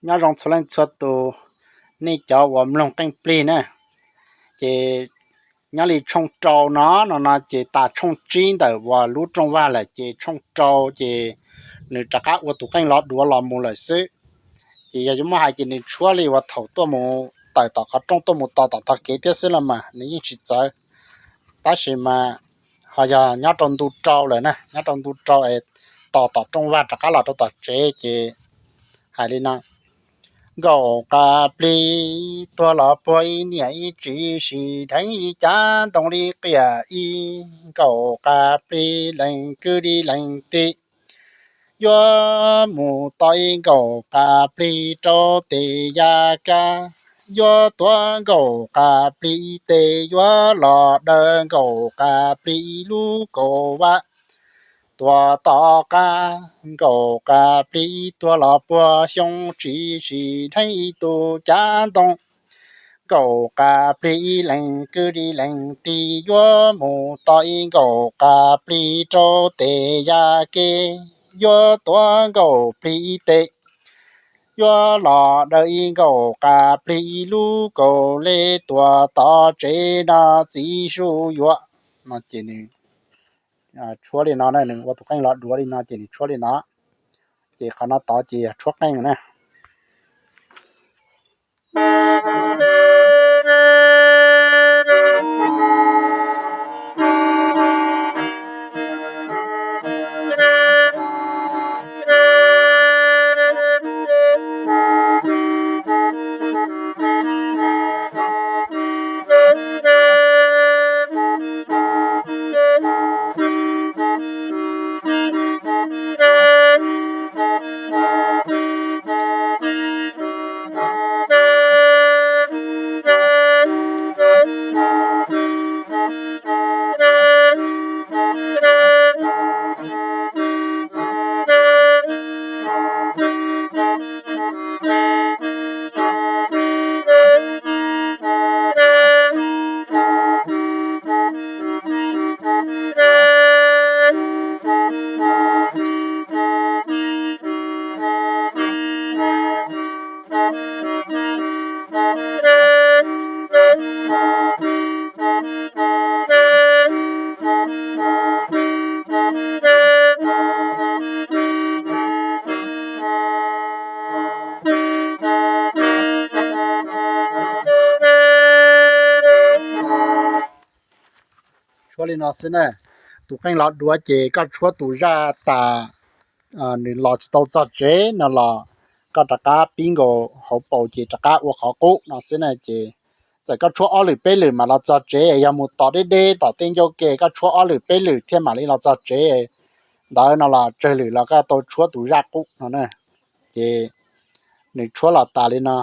Nyob zoo txhua leej txhua tus, nej cov uas mloog qeej plig na, ces nyob li tshooj rau no no no ces tas tshooj tsib ntawm uas lub rooj vag lawm ces tshooj rau ces nws rov qab ua tus qeej lov duav los mus lawm xwb. Ces yog yuav muab hais ces nws tshuab li uas thaum tuaj mus tawm tom qhov rooj tuaj mus tos tom tog kev thiab xwb los mas nws yeej tsis txawv. Tab sis mas ho yog nyob rau ntu rau lawm na, nyob rau ntu rau es tos tom rooj vag rov qab los rau tom tsev ces hais li no: Nkaum qab plig tuag los puag ib niam ib txiv, sim dheev ib cav ntoo li qias ib. Nkaum qab plig leej kwv li leej tij, yuav mus tos ib nkaum qab plig rau tes ya kab. Yuav tuav nkaum qab plig tes, yuav los daws nkaum qab plig lub kaum vag. Tuam tom qab nkaum qab plig tuag los puag xyoo, tsis sim dheev ib tug cav ntoo. Nkaum qab plig leej kwv li leej tij, yuav mus tos ib nkaum qab plig rau tes ya ke. Yuav tuav nkaum plig tes, yuav los daws ib nkaum qab plig lub kaum le tuam tom tsev no txiv zuj yuav. No ces nws tshuab li no, nws ua tus qeej lov duav li no ces nws tshuab li no. Ces qhov no tod ces yog tshuab qeej na. Tshuab li no xwb na. Tus qeej lov duav ces koj tshuab tus zaj tas, nws los tsis tau txog tsev no los koj rov qab pib nkaus hauv paus ces rov qab ua qhov qub no xwb na. Ces txawm koj tshuab ob lwm peb lwm mam los txog tsev, yog mus tom deb deb tom tej ncauj ke koj tshuab ob lwm peb lwm thiaj mam li los txog tsev. Ntawd no los tsawg lwm los koj tau tshuab tus zaj qub no na. Ces nws tshuab los tas li no.